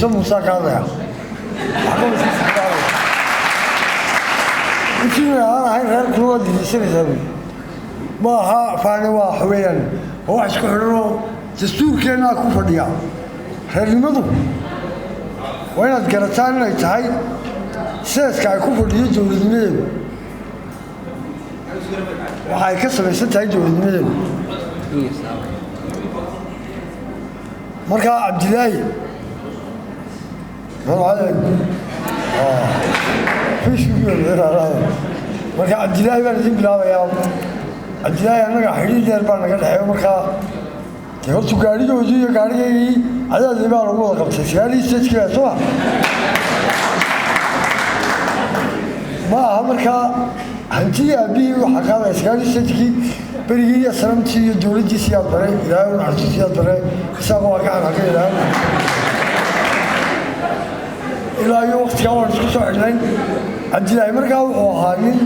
Ciise Muusaa ka hadlaya, waxqabadkiisa ka hadlaya. Intii aan ahayn reerkuna waad dhegeysanaysaa buy. Ma aha faane, waa waxa weeyaan waa wax isku xidhanoo dastuurkeennaa ku fadhiya. Reernimadu waa inaad garataan inay tahay seeska ay ku fadhiyo dowladnimadeedu, waxa ay ka samaysan tahay dowladnimadeedu. Markaa Cabdilaahi, marka Cabdilaahi baan idin bilaabayaa. Cabdilaahi annaga xidhiir dheer baa naga dhexeeyo. Markaa dee hortu gaadhigoodii iyo gaadhigaygii cadaadii baa lagu wada qabtay 89-kii baa soo ma aha. Markaa hantidii aabbihii waxaa qaadaya 89-kii berigii iyo sanamtii iyo dowladdii Siyaad Bare, Ilaahay u naxariisto Siyaad Bare, isaga waa ka xanaaqay, Ilaahay u naxariisto. Ilaa iyo waktigaa waan isku soo xidhnayn. Cabdilaahi markaa wuxuu ahaa nin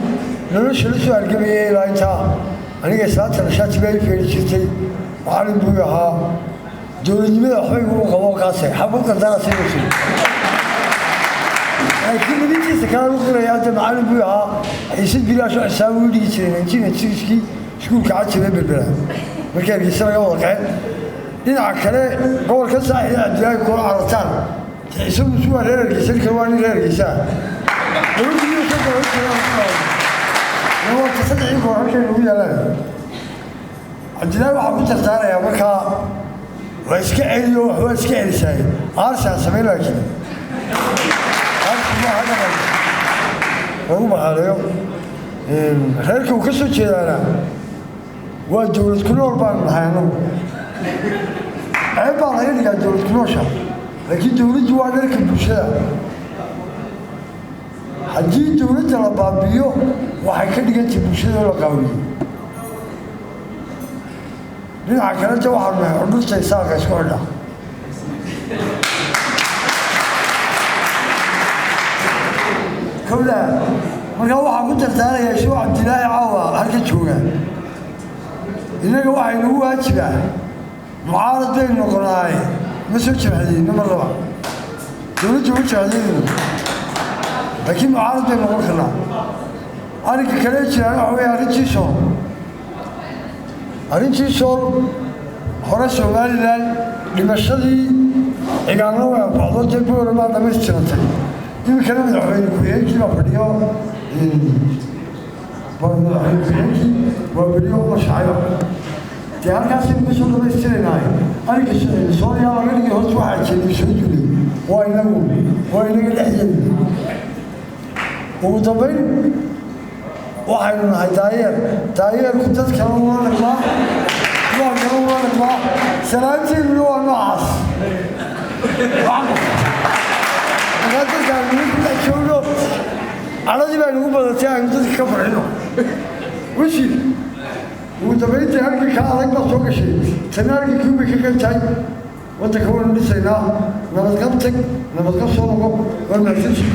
nolosha la soo argamayay ilaa intaa. Aniga islaanta nashaati baa ii feeri jirtay, macallin buu ahaa, dowladnimada waxba iguma qabo kaase xabad qandaraasay jiro, laakiin midintiisa kale u qiraya. Hadda macallin buu ahaa, xiisad bilaash oo xisaab uu dhigi jiray 1996-kii iskuulka Cajabee Berbera markii Hargeysa laga wada qaxeen. Dhinaca kale gobolka Saaxil Cabdilaahi kula carartaan, Ciise Muuse waa reer Hargeysa, ninkan waa nin reer Hargeysa ah. Saddexii goor halkay nagu yaalaan. Cabdilaahi waxaa ku tartaarayaa markaa waa iska celiyo, wax waa iska celisaay, aarsi ha samayn, laakiin aarsi maaha dhaqan lagu maxaaleeyo. Reerka uu ka soo jeedaana waa dowlad ku nool baanu nahay annagu. Ceeb baa laga dhigaa dowlad ku noosha, laakiin dowladdu waa dharka bulshada. Haddii dowladda la baabi'iyo, waxay ka dhigantay bulshada oo la qaawiyey. Dhinaca kaleta waxaanu nahay xudhurta isaaqa isku xidha. Kowdaa markaa waxaan ku tartaarayaa isagoo Cabdilaahi caawa halka jooga, innaga waxay nagu waajibaa mucaarad baynu noqonaaye, ma soo jabhadeyno mar laba dowladda uma jabhadeynayno, laakiin mucaarad baynu noqon karnaa. Arrinka kale jiraan waxa weeye arrintii Sool. Arrintii Sool hore Somalilan dhimashadii cigaanno way anfacdo, dee Boora baa dhammaystirantay. Iminkana madaxweyne ku-xigeenkii baa fadhiyo, madaxweyne ku-xigeenkii waa beriyo uma shacayba. Dee halkaasaynu ka soo dhammaystiraynaay arrinka Sooliyaa laga dhigay. Horta waxaa jeediy soo duulay waa inagu, waa inaga dhexdeeda. Ugu dambayn waxaynu nahay daayeer. Daayeerku dadkana ula dhaqmaa, dumarkana ula dhaqmaa, salaanteeduna waa noocaas. Markaa dadka aynu ku dhex joogno, caladii baa inagu badatay, aynu dadka ka farxino. Wasiir, ugu dambayntii halkii kaa adag baa soo gashay, tana halkii kuubay ka qayb tahay. Waddanka waynu dhisaynaa. Nabadqab tag, nabadqab soo noqo. Waa mahadsantihi.